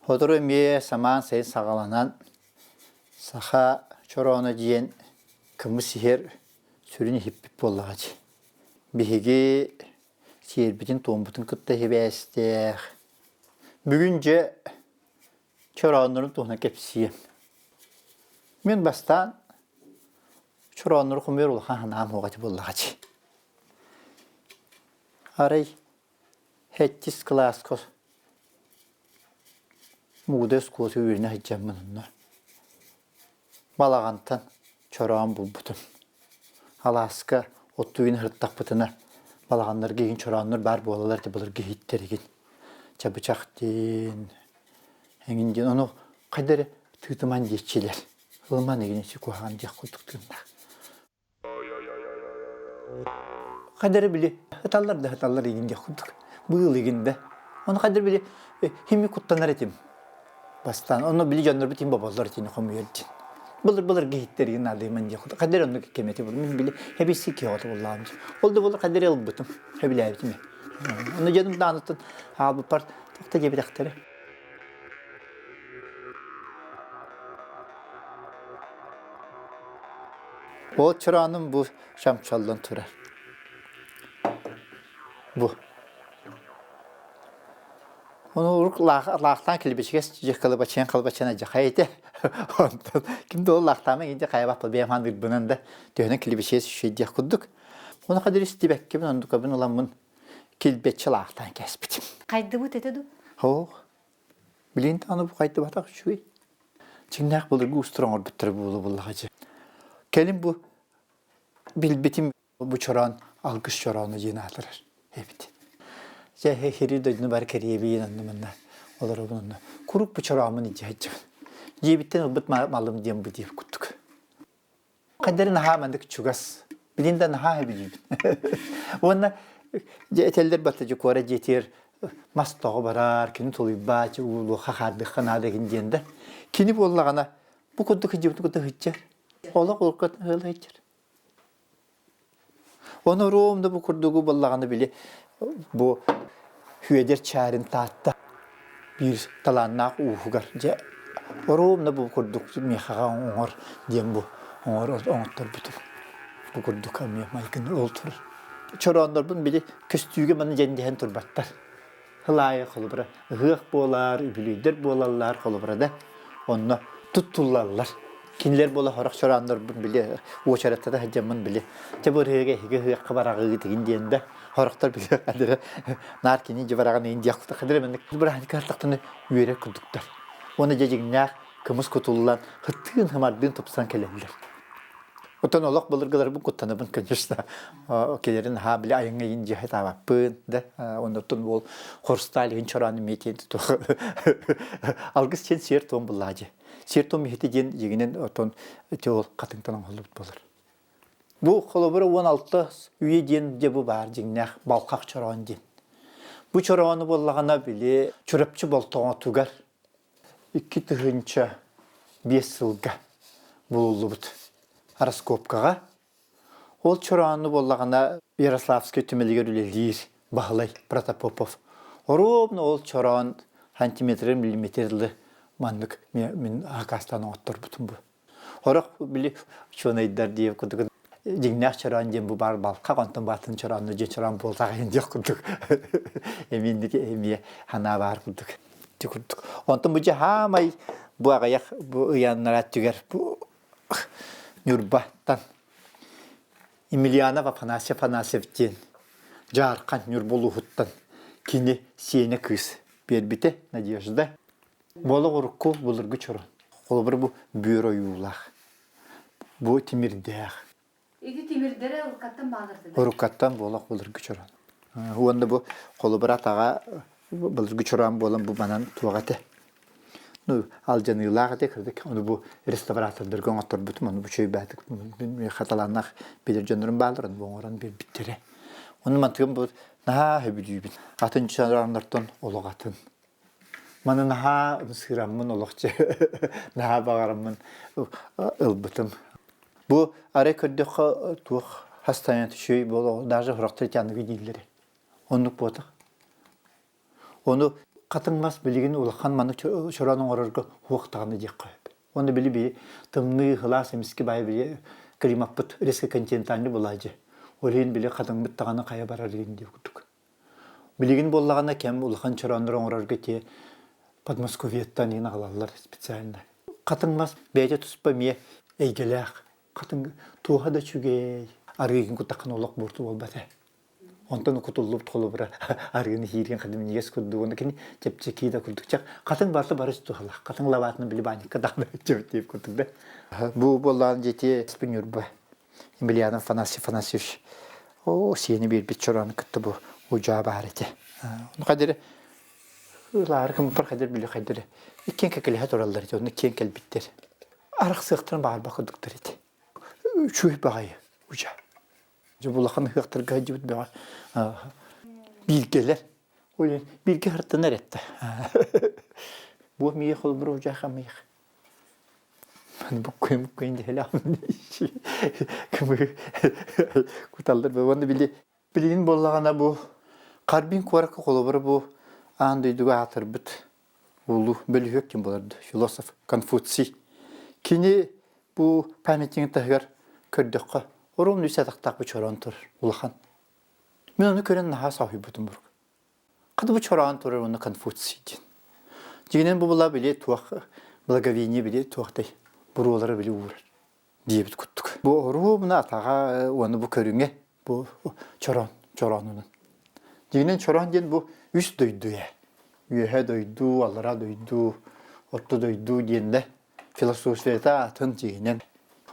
Сотору эмиэ самаан сайын саҕаланан, саха чорооно диэн кымыс иһэр сүрүн иһиппит буоллаҕа дии. Биһиги сиэрбитин-туоммутун кытта сибээстээх. Бүгүн дьэ чорооннорун туһунан кэпсиэм. Мин бастаан чорооннору хомуйар улахан санаам суох этэ буоллаҕа дии. Арай Сэттис кылааска Мугудай оскуолатыгар үөрэнэ сылдьаммын онно балаҕантан чороон булбутум. Алааска оттуу игин сырыттахпытына балаҕаннарга игин чорооннор баар буолаллар этэ былыргы иһиттэр игин. Чабычах диэн, эҥин диэн. Ону хайда эрэ тыытыман диэччилэр. Ылыман игин ичи куһаҕан диэх курдук тыыннаах. Хайдары били ыталлар да ыталлар игин диэх курдук. Быыл игин да. Ону хайдары били хими куттанар этим. Бастаан онно били дьоннорбут им боболлор этини хомуйар дин. Былыр былыр гиһиттер игин наадыйман диэх курдук. Хайдары оннук кемети был. Мин били хебиси киоҕото буллаҕым. Ол да болар хайдары ылбытым. Хэбилээбитим. Онно дьонум даанытын хаалбыппар тохта диэбитэхтэрэ. Ол чорооном бу чамчаллан турар. Бу. Ону урук лаахтаан килбичигэс дьэ кылыбачыйан кылыбачыйан адьахай этэ. Онтон ким да ол лаахтаама инде хайабат бэйэм хаандырбынан да төһөнөн килбичигэс үчүгэй диэх курдук. Ону хадыр истибэккэбин ондукабын ыламмын килбэччи лаахтаан кээспитим. Хайдыбыт этэ ду? Оох. Билигин даҕаны бу хайдыбатах үчүгэй. Чиҥнээх былыргы уустар оҥорбуттара буолуо буоллаҕа дьэ. Кэлин бу билбитим бу чороон алгыс чорооно диэн аатырар эбит. Дьэ хири дойдуну бары кэриэбиин онно манна олоробун онно. Куруук бу чорооммун илдьэ сылдьабын. Дьиэбиттэн ылбыт малым диэн бу диэбит курдук. Хайдары наһаа маннык чугас. Билин да наһаа сөбүлүүбүн. Уонна дьэ этэллэр батта дьукуора дьиэтигэр мас тоҕо барар, кини тулуйбаат, уулуохха хаардыхха наада игин диэн да. Кини буоллаҕына бу курдук сылдьыбытын курдук сылдьар. Олох уруккатын ыала сылдьар. Ону Ром да бу курдугу буоллаҕына били бу Хүөдэр Чаарин Таатта биир талааннаах ууһугар дьэ оруобуна бу курдук миэхэҕэ оҥор диэн бу оҥор оҥотторбутум. Бу курдук эмиэ майгын ол турар. Чорооннорбун били көстүүгэ маны дьэндэһэн турбаттар. Ылаайы холобура ыһыах буолар, үбүлүйдэр буолаллар холобура да онно туттуллаллар. Кинилэр буола сорох чорооннорбун били уочараттата сылдьаммын били дьэ бу ырыага эһиги ыһыахха бараҕыгыт игин диэн да сорохтор били хадыра наар кини дьэ бараҕын иин диэх хадыра маннык бырааһынньыкка артахтаны үөрэр курдуктар. Уонна дьэ дьиҥнээх кымыс кутуллан хыттыын хымардыын тупсан кэлэллэр. Оттон олох былыргыларбын куттанабын, конечно. Келерин наһаа били айаҥҥа иин дьиэ таабаппын да. Оннуттан ол хрусталь иһин чороон имиэтиэн алгыс диэн сиэр-туом буллаа дьэ. Сиэр-туом иһити диэн дьиҥинэн отон ити ол хатыҥтан оҥоһуллубут буолар. Бу холобура 16 үйэ диэн дьэ бу баар дьиҥнээх балхах чороон диэн. Бу чороону буоллаҕына били Чурапчы Болтоҥотугар 2005 сылга булуллубут раскопкаҕа. Ол чороону буоллаҕына Ярославскай түмэлигэр үлэлиир Баһылай Протопопов. Оруобуна ол чороон сантиметры миллиметрлы маннык мин акаастаан оҥотторбутум бу. Сорох били учуонайдар диэн курдук дьиҥнээх чороон диэн бу баар балхах, онтон баатын чороонну дьиэ чороон буолтаҕа диэх курдук эмиэ эмиэ санаа баар курдук ити курдук. Онтон бу дьэ хаамай бу аҕыйах бу ыйаннара өттүгэр бу Ньурбаттан Емельянов Афанасий Афанасьев диэн Дьаархан Ньурба улууһуттан кини сиэнэ кыыс биэрбитэ Надежда. Буола урукку былыргы чорон. Холобур бу бүөр ойуулаах. Бу тимирдээх. Ити тимирдэрэ уруккаттан баалар Уруккаттан буолах былыргы чорон. Уонна бу холобур атаҕа былыргы чороон буолан бу манан туох этэ. Ну, алдьаныылаах этэ, кырдык. Ону бу реставратордарга оҥотторбутум, ону бу үчүгэйбээтик хаталааннаах билэр дьоннорум бааллар, ону бу оҥорон биэрбиттэрэ. Ону мантыгым бу наһаа сөбүлүүбүн. Атын чорооннортон олох атын. Маны наһаа ымсыыраммын олохчу наһаа баҕараммын ылбытым. Бу арай көрдөххө туох хастайан үчүгэй буолуо даже сорохтор ити аныгы дииллэрэ. Оннук буотах. Ону Хатыҥ мас билигин улахан маннык чороон оҥорорго суох даҕаны диэххэ сөп. Уонна били били тымныы, сылаас эмискэ баай били климаппыт резко континентальный буолаадьы. Ол иһин били хатыҥмыт даҕаны хайа барар диэн курдук. Билигин буоллаҕына кэм улахан чорооннору оҥорорго ити Подмосковьеттан иһин аҕалаллар специально. Хатыҥ мас бэйэтэ туспа эмиэ эйгэлээх. Хатыҥ туоһа да үчүгэй. Арыыгын куттаххына олох буорту буолбат ээ. Онтон кутуллубут холобура арыыны хиирген хатым минньигэс курдук уонна кини чэпчэки да курдук чах хатыҥ барыта барыс туһалаах хатыҥ лабаатынан били баанньыкка даҕаны чэбиттиир курдук да. Бу буоллаан дьиэти Ньурба Емельянов Афанасий Афанасьевич о сиэни биэрбит чороон кытта бу удьаа баар этэ. Ону хадыр ылаары кымпар хадыр били хадыр иккиэн кэкэлэһэ тураллар этэ онно киэн кэлбиттэр. Арахсыахтарын баҕарбат курдуктар этэ. Үчүгэй баҕайы удьаа. Дьэ улахан ыһыахтарга сылдьыбыт бөҕө бииргэлэр. Ол бииргэ сыртынар этэ. Бу миэ холобур удьаа хамыйах. Буккуйун буккуйун дэһэлэҕин кымыы куталлар уонна били билигин буоллаҕына бу Харбин куоракка холобура бу аан дойдуга аатырбыт улуу бөлүһүөк ким буолар философ Конфуций кини бу памятнигын таһыгар көрдөххө оруон үс атахтаах бу чороон турар улахан мин ону көрөн наһаа соһуйбутум бурук Хата бу чороон турар уонна Конфуций диэн. Дьиҥинэн бу була били туох благовение били туохтай буруолара били уурар диэбит курдук. Бу оруобуна атаҕа уонна бу көрүҥэ бу чороон чороонунан. Дьиҥинэн чороон диэн бу үс дойду ээ. Үөһэ дойду, аллара дойду, орто дойду диэн да философията атын дьиҥинэн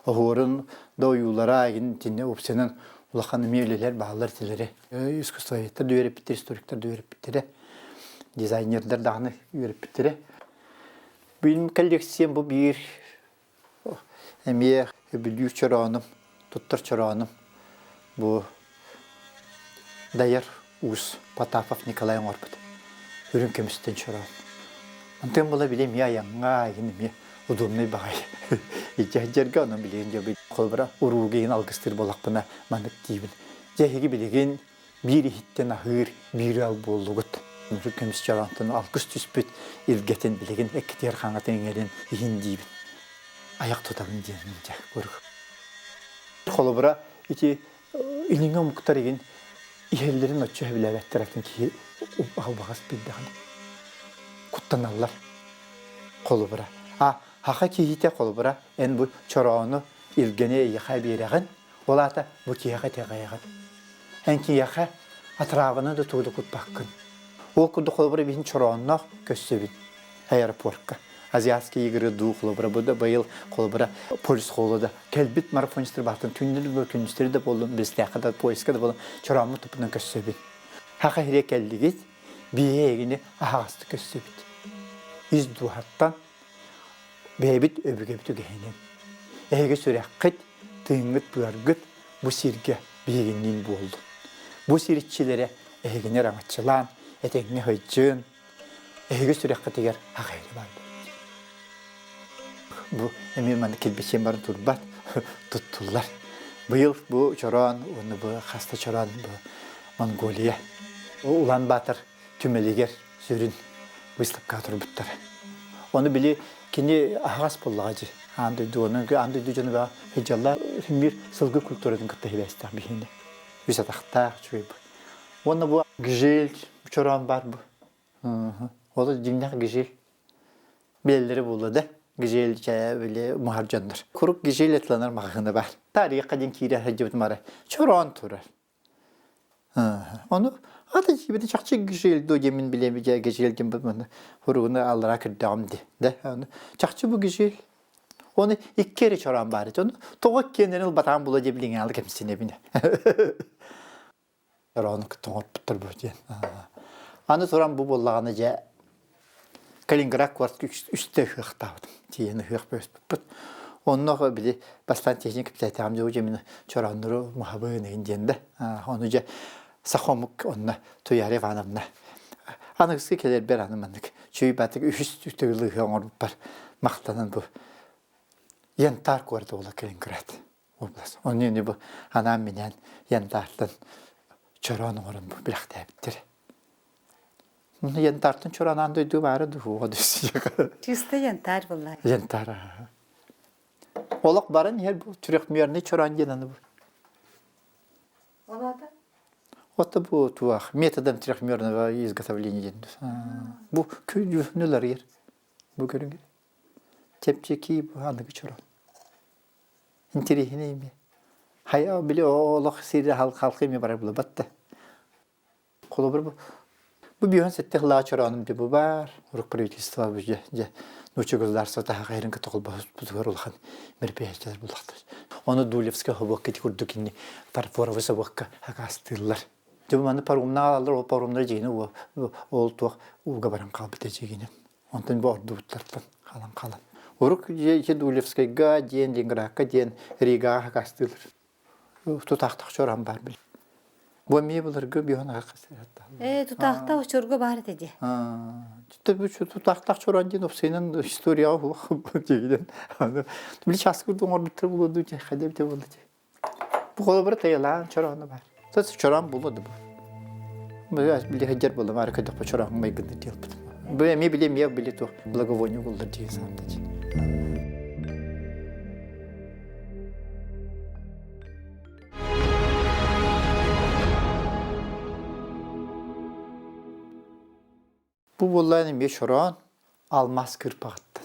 оһуорун да ойуулара игин итиннэ уопсайынан улахан эмиэ үлэлэр бааллар этилэрэ. Искусствоведтар да үөрэппиттэр, историктар да үөрэппиттэрэ, дизайнердар даҕаны үөрэппиттэрэ. Бу коллекциям бу биир эмиэ Бүлүү чороонум, туттар чороонум бу Дайар Уус Потапов Николай оҥорбут үрүҥ көмүстэн чороон. Онтон була били эмиэ айаҥҥа игин эмиэ удобный баҕайы. Иччэһдьэргэ онон билигин дьэ холобура урууга игин алгыстыыр буоллахпына маннык диибин. Дьэ эһиги билигин биир иһиттэн аһыыр биир ыал буоллугут. Үрүҥ көмүс чороонтон алгыс түспүт илгэтин билигин эккитигэр хаҥатын иҥэрин иһин диибин. Айах тутабын диэн дьэ курдук. Холобура ити Илиҥҥи омуктар игин иһэллэрин оччо сөбүлээбэттэр атын киһи убаҕас билдэҕинэ куттаналлар холобура а хаха киһитэ холобура эн бу чороону илгэни эйиэхэ биэрэҕин ол аата бу киһиэхэ итэҕэйэҕин эн киһиэхэ отраваны да тугу да кутпаккын ол курдук холобура биһин чороонноох көссөбүн аэропортка азиатские игры дуу холобура бу да быйыл холобура полюс холода кэлбит марафонистар баартан түүннэри да күнүстэри да буоллун бэстээххэ да поездка да буоллун чорооммут туппутунан көссөбүт хаха иһире кэллигит биһи эһигини аһаҕастык көссөбүт ис дууһаттан бэйэбит өбүгэбит үгэһинэн эһиги сүрэххит тыыҥҥыт быаргыт бу сиргэ биһигинниин буоллун бу сир иччилэрэ эһигини араҥаччылаан этэҥҥэ сылдьын Эһиги сүрэххитигэр аҕайы баар Бу эмиэ манна кирбичиэн баран турбат, туттуллар. Быйыл бу чороон уонна бу хаста чороон бу Монголия Улан Батор түмэлигэр сүрүн выставкаҕа турбуттара. Ону били кини аһаҕас буоллаҕа дии. Аан дойду онон аан дойду дьоно баа сылдьаллар мир сылгы культуратын кытта сибээстээх биһиэнэ. Үс атахтаах үчүгэй бу. Уонна бу гжель чороон баар бу. Ол дьиҥнээх гжель. Билэллэрэ буолла да гжель чээ били муһар дьоннор. Курук гжель атланар маҕаһыына баар. Тарихха диэн киирэ сылдьыбытым ара чороон турар. Ону ата дьиибити чахчы гжель дуо диэммин билиэм дьэ гжель диэн бу хуругуну аллараа көрдөҕүм дии. Да ону чахчы бу гжель. Оны икки эрэ чороон баар ити. Ону тоҕо иккиэннэрин ылбатаҕым була диэ билиҥҥи аалы кэмсинэбин. Чороону кытта оҥорбуттар бу диэн. Аны туран бу буоллаҕына дьэ Калининград куорат үстэ ыһыахтаабытым. Тиийэн ыһыах бөспүппүт. Онно били бастаан тиэхиньик кэпсээтэҕим дьэ мин чорооннору муһабын игин диэн да. Ону дьэ саха омук онно Туйаара Ивановна аныгыскы кэлэрбэр аны маннык чүй батык үһүс төгүл ыһыах оҥорбуппар махтанан бу Янтарь куорат буола Калининград область. Онно ини бу анаан-минээн янтартан чороон оҥорон бу билэхтээбиттэр. Янтартан чуранаан дойду баара дуу дуу. Чисто янтарь была. Янтарь. Олох баран иһэр бу трехмерный чорон диэн аны бу. Олата? Ото бу туах методом трехмерного изготовления диэн. Бу күнүлэр бу көрүҥ. Чэпчэки бу аныгы чорон. Интэриэһинэй ими. Хайа били олох сири халқы ими барар булабат да. Холобур бу бу биһон сеттих лаа чороонум бу бар. Урук правительство бу же же нучу государство таха хайрын кытта холбоһуспутугар улахан мероприятиялар буллахтар. Ону Дулевская хобуокка ити курдук инни фарфоровый собуокка хакаастыыллар. Дьэ бу маны паромна алаллар, ол паромнар дьиэни ол туох ууга баран хаалбыта дьиэгинэн. Онтон бу ордубуттартан халан халан. Урук дьиэ Дулевскайга диэн, Ленинградка диэн Ригаҕа хакаастыыллар. Тутаахтах чоран бар бил. Бу эмиэ былыргы биһон Э, тутаахтах очорго баар этэ дии. Тутаахтах чорон диэн опсайынан историяҕа диэн. Били часкы оҥорбуттар буолуо дуу хайда бите буолла дии. Бу холобура тайалаан чороно бар. Тас чорон буолуо да бу. Били хадьар буолла маары көдөхпө чороон майгынны диэлбит. Бу эмиэ били эмиэ били туох благовоние буллар диэн санаамта Бу буоллаан эмиэ чороон алмаас кырпаҕыттан.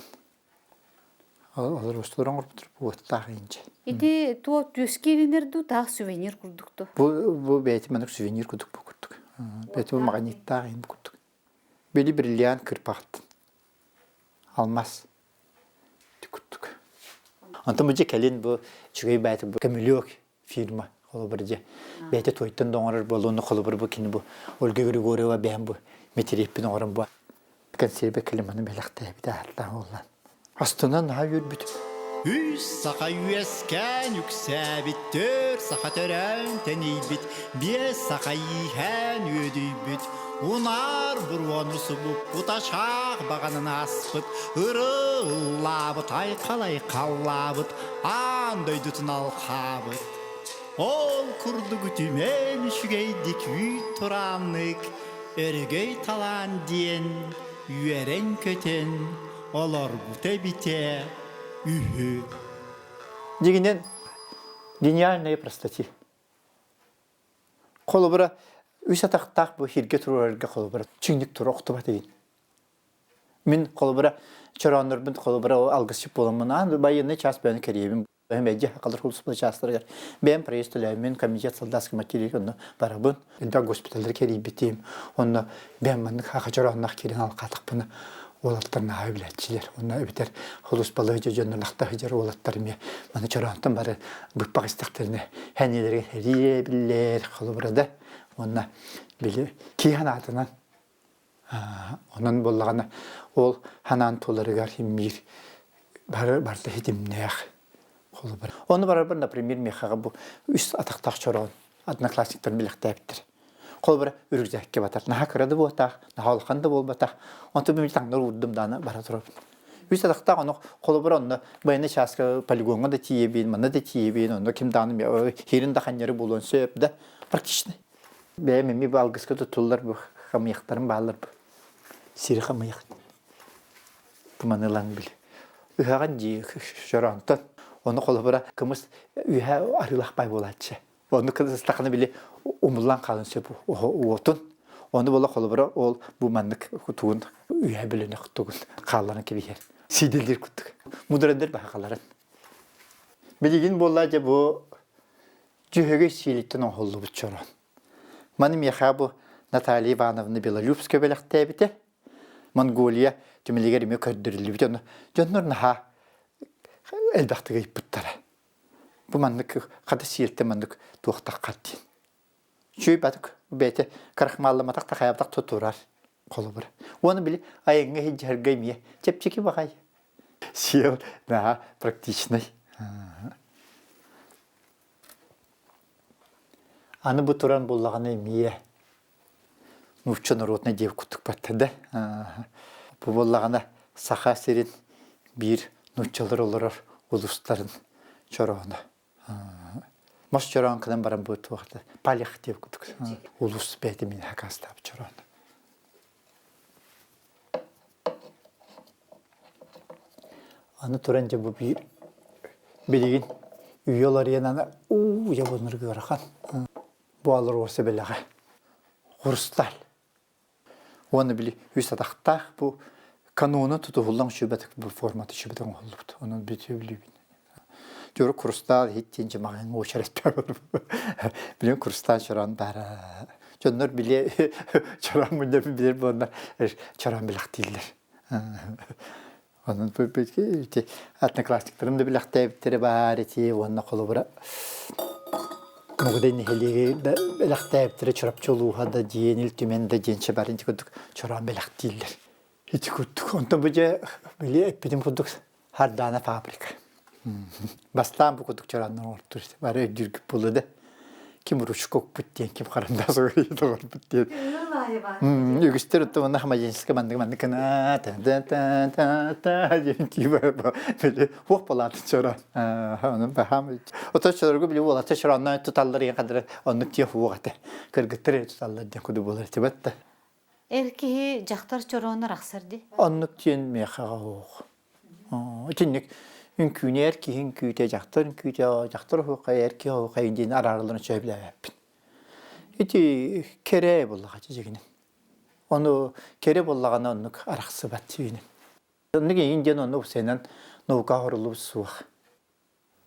Олор устулар оҥорбуттар уоттаах инчэ. Ити туо түөскэ илинэр дуу таах сувенир курдук ту? Бу бу бэйэтин маннык сувенир курдук бу курдук. Бэйэтин бу магниттаах иһин бу курдук. Били бриллиант кырпаҕыттан. Алмаас курдук. Онтон бу дьэ кэлин бу үчүгэй бэйэтэ бу көмүлүөк фирма холобур дьэ бэйэтэ туойтан да оҥорор буолуону холобур бу кини бу Ольга Григорьева бэйэм бу мэтириэппин оҥорон бу консерве кэлиманы бэлэхтээбитэ ааттаах буолла. Астынан наһаа үөрбүтүм. Үс саха үөскээн үксээбит, түөр саха төрөөн тэнийбит, биэс саха ииһээн үөдүйбүт, унаар буруону субуппут ашаах баҕанан ааспыт, ырыллаабыт, айхал-айхаллаабыт, аан дойдутун алхаабыт. Ол курдук үтүмэн үчүгэйдик үүт турааннык, өрөгөй талаан диэн үөрэн-көтөн олорбута эбитэ үһү. Дьиҥинэн, гениальная простоте. Холобура, үс атахтаах бу сиргэ туруорарга холобура чиҥник тура охтубат игин. Мин холобура чорооннорбун холобура алгысчыт буоламмын аан байыаннай чаас бэйэни кэриэбин бэйдьэ хакалар хулуспа чаастарыгар бэйэм проезд төлөөммүн комитет солдатский материк онно барабын элбэх госпиталлар кэрийбитим онно бэйэм маннык хаха чорооннох киирэн алҕаатахпына уолаттар наһаа билээччилэр онно эбэтэр хулуспалыы дьоннор лахта сылдьар уолаттар эмиэ маны чороонтон бары быппах истэхтэринэ хэнилэргэ хэрийэ биллэр холобура да уонна били киһи санаатынан Онон буоллаҕына ол ханаан туларыгар иммиир бары барыта ситимнээх холобур. Ону барарбар, например, миэхэҕэ бу үс атахтаах чороон одноклассниктар билэхтээбиттэр. Холобура, үрүкзээккэ батар. Наһаа кыра да буолбатах, наһаа улахан да буолбатах. Онтон мин таҥнары уурдум даана бара турабын. Үс атахтаах ону холобура онно военный чааска полигоҥҥа да тиийэбин, манна да тиийэбин, онно ким даҕаны хирин да ханньары буолуон сөп да практичный. Бэйэм эмиэ бу алгыска туттуллар бу хамыйахтарым бааллар бу. Сири хамыйах. Туманылаҥ били. Ыһаҕын дии чороонтон. Ону холобура кымыс үөһэ арыылах бай буолааччы. Ону кытыстахына били умуллан хаалан сөп уотун. Ону буола холобура ол бу маннык тугун үөһэ бөлөнөх тугун хаалларан кэбиһэр. Сиидэлиир курдук. Мудрандар баһаҕаларын. Билигин буолла дьэ бу Дьүһөгөй сиэлиттэн оҥоһуллубут чороон. Маны миэхэ бу Наталья Ивановна Белолюбская бэлэхтээбитэ. Монголия түмэлигэр эмиэ көрдөрүллүбүтэ. Ону дьоннор наһаа элбэхтик ыйыппыттара. Бу маннык хата сиэлтэн маннык туохтаххат диэн. Үчүгэй батык бэйэтэ крахмалламатах да хайабатах тутурар холобура. Уонна били айаҥҥа иһдьэргэ эмиэ чэпчэки баҕай. Сиэл наһаа практичный. Аны бу туран буллаҕына эмиэ нуучча народнай диэбит курдук барда да. Бу буоллаҕына Саха сирин биир нууччалар олорор улуустарын чорооно. Мас чороон гынан баран бу туохта палех диэбит курдук улуус бэйэтэ мин хакаастаабыт чорооно. Аны туран дьэ бу биир билигин үйэ уларыйан аны уу дьэ буннур ыарахан. Бу АЛРОСА бэлэҕэ. Хрусталь. Уонна били үс атахтаах бу канону тутуһуллан үчүбэтик бу формата үчүбэтик оҥоһуллубут. Онон бүтү билибин. Дьору хрусталь иһит диэн дьамаҕын уочарат Билин хрусталь чорон баара. Дьоннор биле чорон мунньа билер буоланнар чорон билэхтииллэр. Онон ити одноклассниктарым да билэхтээбиттэрэ баар ити уонна холобура Мугудай нэһилиэги да бэлэхтээбиттэрэ Чурапчы улууһа да диэн Ил Түмэн да диэн барын ити курдук чороон бэлэхтииллэр. Ити курдук. Онтон бу дьэ били эппитим курдук Хардаана фабрика. Бастаан бу курдук чорааннар оҥортуур бары өйдүүргүт буолуо да ким ручка укпут диэн ким харандаас оҥорбут диэн үгүстэр оттон манна хамадьинска маннык маннык гына та та та та та диэн киба били хуох балаатын чороон онон баһаам ото чорорго били уолаттар чороонноон туталлар диэн хадара оннук тиэ хуох этэ кыргыттар туталлар диэн куду буолар этибэт да Эр киһи дьахтар чороонор ахсар ди. Оннук диэн миэхэ оһох. Итинник үҥкүүнү эр киһи үҥкүүтэ, дьахтар үҥкүүтэ, дьахтар оһуохай, эр киһи оһуохай диэн араарылларын сөбүлээбэппин. Ити кэрэ буоллаҕа дьигиним. Ону кэрэ буоллаҕына оннук арахсыбат дьигиним. Оннук эйин диэн онну уопсайынан наука оһоруллубут суох.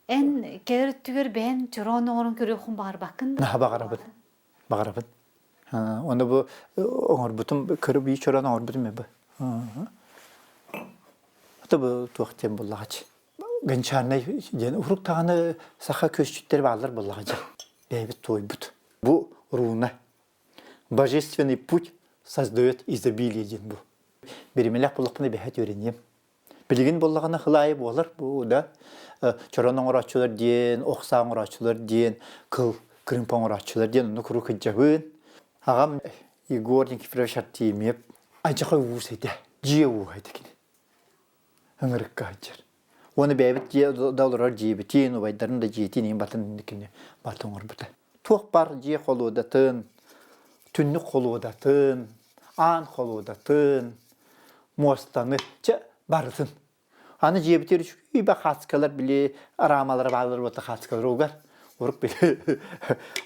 Эн кэлэр өттүгэр бэйэн чороон оҥорон көрүөххүн баҕарбаккын да? Наһаа баҕарабын. Баҕарабын. Ону бу оҥорбутум, көрө бии чороон оҥорбутум бу. Ата бу туох диэн буллаҕач. Гончарнай диэн урук даҕаны саха күөсчүттэр бааллар буллаҕа дьэ. Бэйэбит туойбут. Бу руна. Божественный путь создает изобилие диэн бу. Биримэлэх буллахпына бэһэ үөрэниэм. Билигин буоллаҕына хылаайы буолар бу да чорон оҥорооччулар диэн, ох саа оҥорооччулар диэн, кыл кырыымпа оҥорооччулар диэн онно куруук сылдьабын. Аҕам Егор Никифорович Артемьев адьаха уус этэ, дьиэ ууһа этэ кини. Ыҥырыкка сылдьар. Уонна бэйэбит дьиэ да олорор дьиэбитин, убайдарын да дьиэтин иһин батын кини батын оҥорбута. Туох баар дьиэ холуодатын, түннүк холуодатын, аан холуодатын, муостаны, чэ, барытын. Аны дьиэбитигэр үчүгэй хаацкалар били араамалара бааллар уота хаацкалар угар. Урук били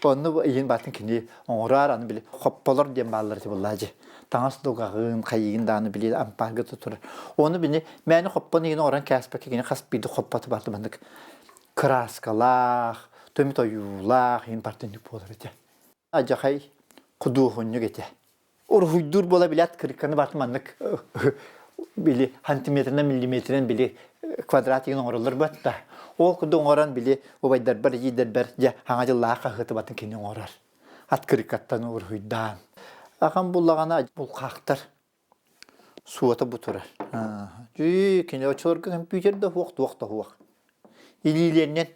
онну иһин батын кини оҥороор аны били хопполор диэн бааллар ити буллаа дьи. Таҥас дугаҕын, хайыгын дааны били ампаарга тутурар. Ону бини мээни хоппон иһин оҥорон кээспэккэ кини хас биирди хоппоту барды маннык кырааскалаах, төмүт ойуулаах иһин бартынньык буолар этэ. Адьахай худуоһунньук этэ. Уруһуйдуур буола билээт кырыкканы барыта маннык били сантиметрынан миллиметринэн били квадрат игин оҥороллор батта. Ол курдук оҥорон били убайдарбар, эдьиийдэрбэр дьэ хаҥа дьыллаах хаһыаты батын кини оҥорор. Ат кырыккаттан уруһуйдаан. Аҕам буллаҕына булхаахтар суота бу турар. Дьүү кини оччолорго компьютер да суох, туох да суох. Илиилэринэн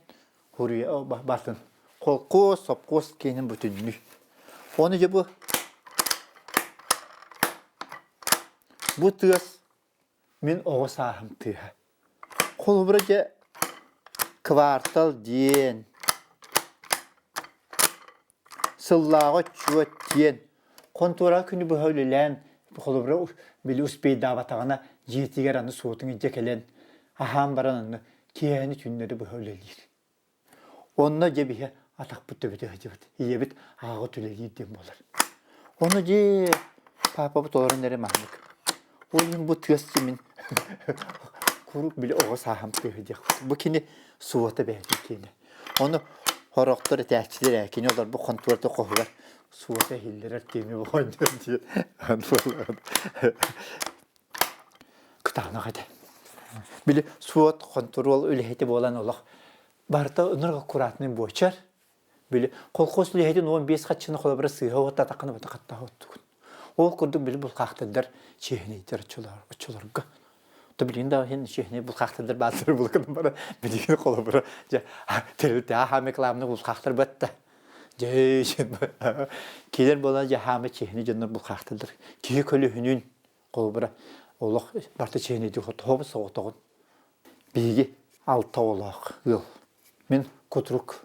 хуруйа батын. Холкуос, сопхуос киэнин бүтүннүү. Ону дьэ бу бу тыас мин оҕо сааһым тыаһа. Холобура дьэ квартал диэн, сыллааҕы отчуот диэн хонтуора күнү быһа үлэлээн холобура били успейдаабатаҕына дьиэтигэр аны суотун илдьэ кэлэн аһаан баран аны киэһэни түүннэри быһа үлэлиир. Онно дьэ биһи атахпыт төбөтө сылдьыбыт. Ийэбит ааҕыт үлэлиир диэн буолар. Ону дьэ паапабыт олорон эрэ маннык. Ол иһин бу тыас мин куруук били оҕо сааһым тыаһа диэх. Бу кини суота бэйэтин киэнэ. Ону хорохтор этээччилэр ээ кини олорбут хонтуорта хоһугар суота иһиллэрэр тиэми оҕонньор диэн кытаанах этэ. Били суот хонтуруол үлэһитэ буолан олох барыта ынырык аккуратный буочар. Били колхоз үлэһитин 15 хаччыны холобура сыыһа уоттатаххына бата хаттаах оттугун. Ол курдук били булхаахтардар чиэһинэйдэр оччолорго. То билигин да иһин чиэһинэй булхаахтардар бааллар булкан бара билигин холобура дьэ тэрилтэ хаамы кылаамны булхаахтар батта. Дьэ килер буолан дьэ хаамы чиэһинэй дьоннор булхаахтардар. Киһи көлөһүнүн Холобура, олох барыта чиэһинэйдик хотоһобут соҕотоҕун. Биһиги алта оҕолоох ыал. Мин кутурук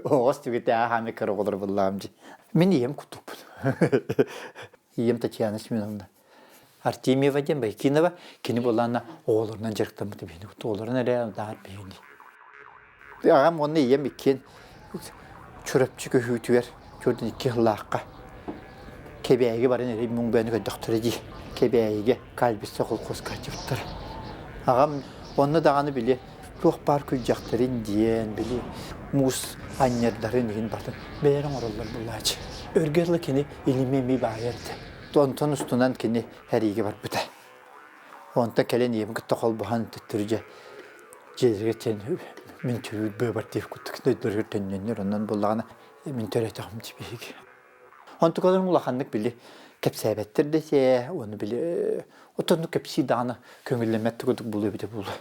оҕос түгэтэ хаами кыра оҕолор буллаҕым дии. Мин ийэм кутукпун. Ийэм Татьяна Семеновна. Артемьева диэн Байкинова кини буолаана оҕолорунан дьарыктаммыт биһини оҕолорун эрэ даар биһини. Аҕам уонна ийэм иккиэн Чурапчы көһүүтүгэр чуордун икки сыллаахха Кэбээйигэ баран эрэ муҥ бэйэни көрдөхтөрө дии. Кэбээйигэ Кальбица колхозка сылдьыбыттара. Аҕам онно даҕаны били туох баар күрдьэхтэрин диэн били муус анньардарын иһин батын бэйэлэрэ оҥороллор буолааччы. Өргө дылы кини илими эмиэ баайар этэ. Онтон устунан кини сэриигэ барбыта. Онтон кэлэн ийэм кытта холбоһон төттөрү дьэ дьиэлэригэр тиийэн мин төрүүр быабар диэх курдук дойдуларыгар төннөннөр онон буоллаҕына мин төрөөтөҕүм дии биһиги. Онтукаларын улаханнык били кэпсээбэттэр да этэ уонна били отонну кэпсии даҕаны көҥүллэммэт курдук буолуо эбитэ буолуо.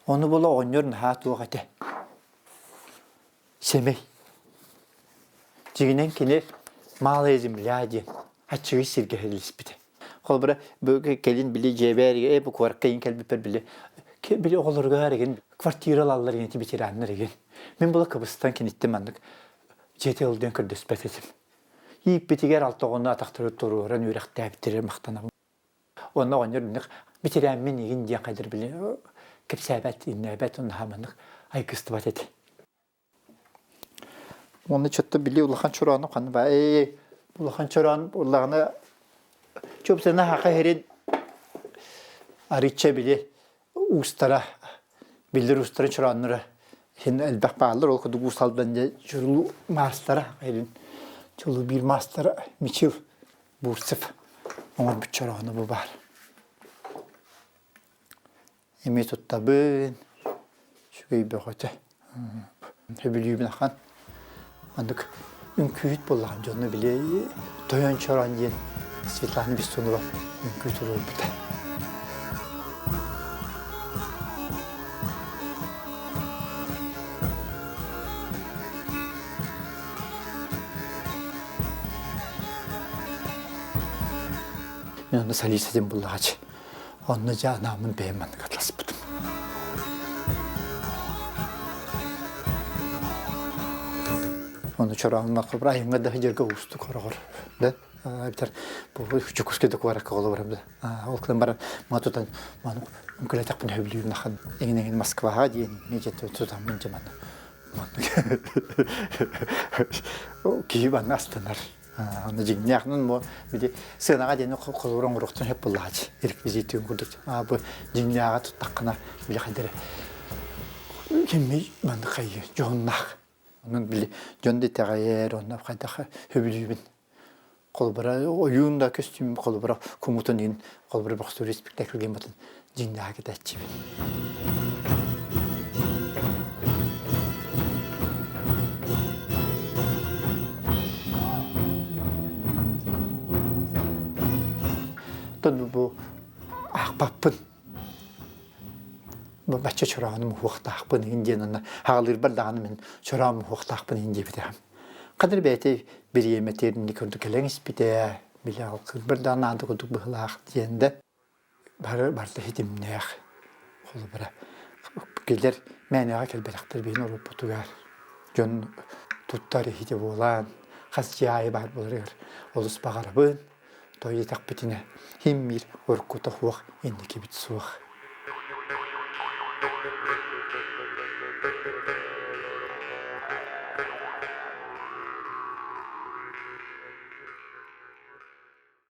Ону буола оҕонньор наһаа туох этэ сэмэй. Дьиҥинэн кини Малая земля диэн аччыгый сиргэ сэлиспитэ. Холобура, бу кэлин били дьиэбэр бу куоракка иин кэлбиппэр били били оҕолоругар игин квартира ылаллар игин ветераннар игин. Мин була кыбыстан киниттэн маннык дьиэтэ ыл диэн көрдөспөт этим. Ииппитигэр алта оҕону атахтары туруоран үөрэхтээбиттэригэр махтанабын. Онно оҕонньор инник бэтэрээммин игин диэн хайдыр били кэпсээбэт, иннээбэт, онно маннык айгыстыбат этэ. Уонна чотто били улахан чороону ханна ба ээ улахан чороон улаҕына чуопсана хаха херин арычча били уустара биллэр уустара чорооннора хин элбэх бааллар ол курдук уус алдан дьэ чурулуу маастара херин чулуу биир маастара Мичил Бурцев оҥорбут чороону бу баар. Эмиэ туттабын, үчүгэй бөҕөтө. Сөбүлүүбүн ахан. Маннык үҥкүүһүт буоллаҕым дьону били Тойон Чороон диэн Светлана Бессонова үҥкүү туруорбута. Мен онно солист этим буллаҕач. Онно дьэ анааммын бэйэм маннык атласпытым. Ону чорооннох айыҥҥа да сылдьарга уустук хороҕор да эбэтэр бу Дьокуускайда куоракка олорорум да ол гынан баран ма тутан маны үҥкүүлэтэхпин сөбүлүүбүн ахан эҥин-эҥин Москваҕа диэн дьэ тутаммын дьэ манна киһи манна астынар Аны дьиҥнээх бу били сыанаҕа диэни холобур оҥоруохтун сөп буоллаҕа реквизитин курдук. А бу дьиҥнээҕи туттаххына били хайдары кимми маннык хайыы дьоһуннаах. Онон били дьон да итэҕэйэр, онно хайдах сөбүлүүбүн. Холобура ойуун да көстүүм холобура кумутун иин холобура бохсуур спектакльген батын дьиҥнээҕи кэтээччибин. Тон бу аахпаппын. Бу бачча чороону муһуохтаахпын иһин диэн онно хаалыырбар даҕаны мин чороон муһуохтаахпын иһин диэбитэҕим. Хадыр бэйэтэ бириэмэтигэр инник курдук кэлэн испитэ, били алкыырбар даҕаны наада курдук быһыылаах диэн да бары барыта ситимнээх. Холобура, кинилэр мээнэҕэ кэлбэтэхтэр биһин уруппутугар дьон туттар иһитэ буолан, хас дьиэ аайы баар буоларыгар олус баҕарабын. Тоҕо диэтэхпитинэ, хим-мир уруккута суох, инникибит суох.